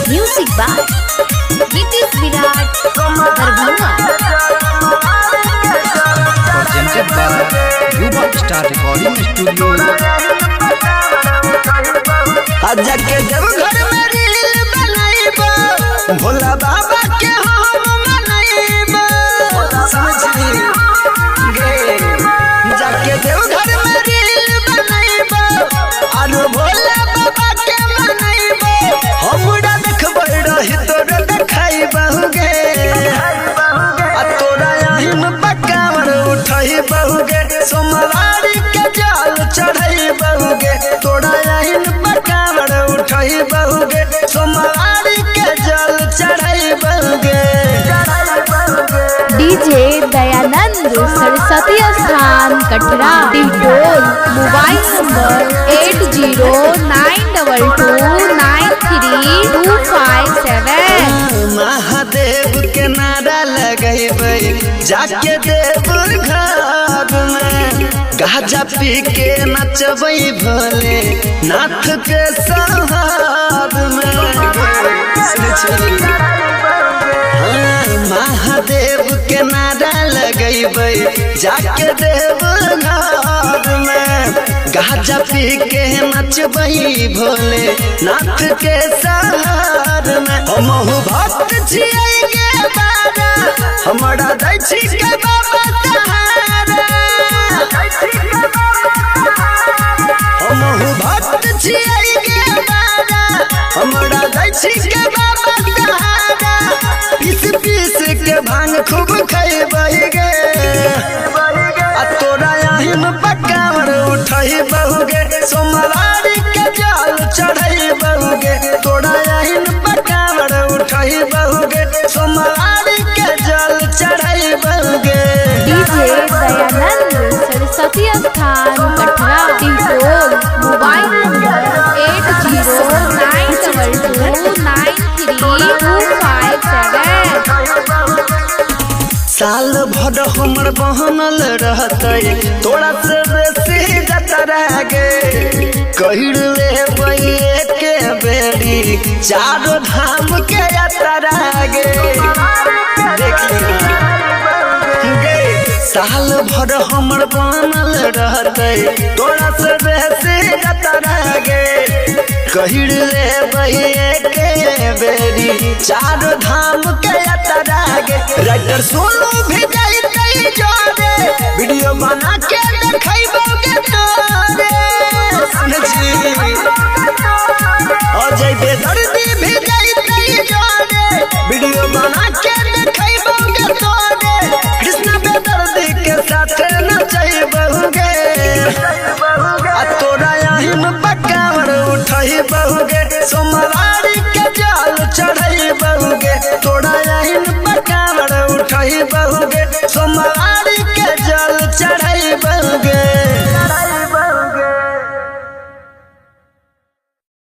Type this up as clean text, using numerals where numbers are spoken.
Music by Nitish Virat Darbhanga. Presented by Yuva Star Recording Studio. आजा के जब घर में रील बनाइबो, भोला बाबा के हम मनाइबो। समझली गे, जाके देव घर में रील बनाइबो आरो भोला बाबा के मनाइबो। हमरा देखबै रही तोरा देखाइबहु गे, आ तोरा आहिन पकावर उठैबहु गे, सोमवारी के जल चढ़ैबहु गे। तोरा आहिन पकावर उठैबहु गे, सोमवारी के जल चढ़ैबहु गे। डीजे दयानंद सरस्वती स्थान Katra Dihtol. Mobile number 8092293257। Mahadev के नारा लगैबै जाके देव घर में, गाजा पी के नचबै भोले नाथ के सहार में। हाँ, महादेव के नारा लगैबै जाके देव घर में, गाजा पी के नचबै भोले नाथ के सहार में। हमहु भक्त छियै गे बाबा, हमरा दै छी के बाबा सहारा। हमहु भक्त छियै गे बाबा, हमरा दै छी के बाबा सहारा। पीस पीस के भांग खूब खैबै गे, आ तोरा आहिन पकावर उठैबहु गे, सोमवारी के जल चढ़ैबहु गे। तोरा आहिन पकावर उठैबहु गे, सोमवारी के जल चढ़ैबहु गे। डीजे दयानंद सरस्वती स्थान कटरा डिहटोल। Mobile number 8092293257। साल भर हमर बहनल रहतै तोरा से बेसी जतरा गे, कहिर लेबै एके बेरी चारो धाम के यात्रा गे। गे साल भर हमर बनल रहतै तोरा से बेसी जतरा गे, कहिर लेबै एके बेरी चारो धाम के यात्रा गे। राइटर सोनू भी जइतै जोरे, वीडियो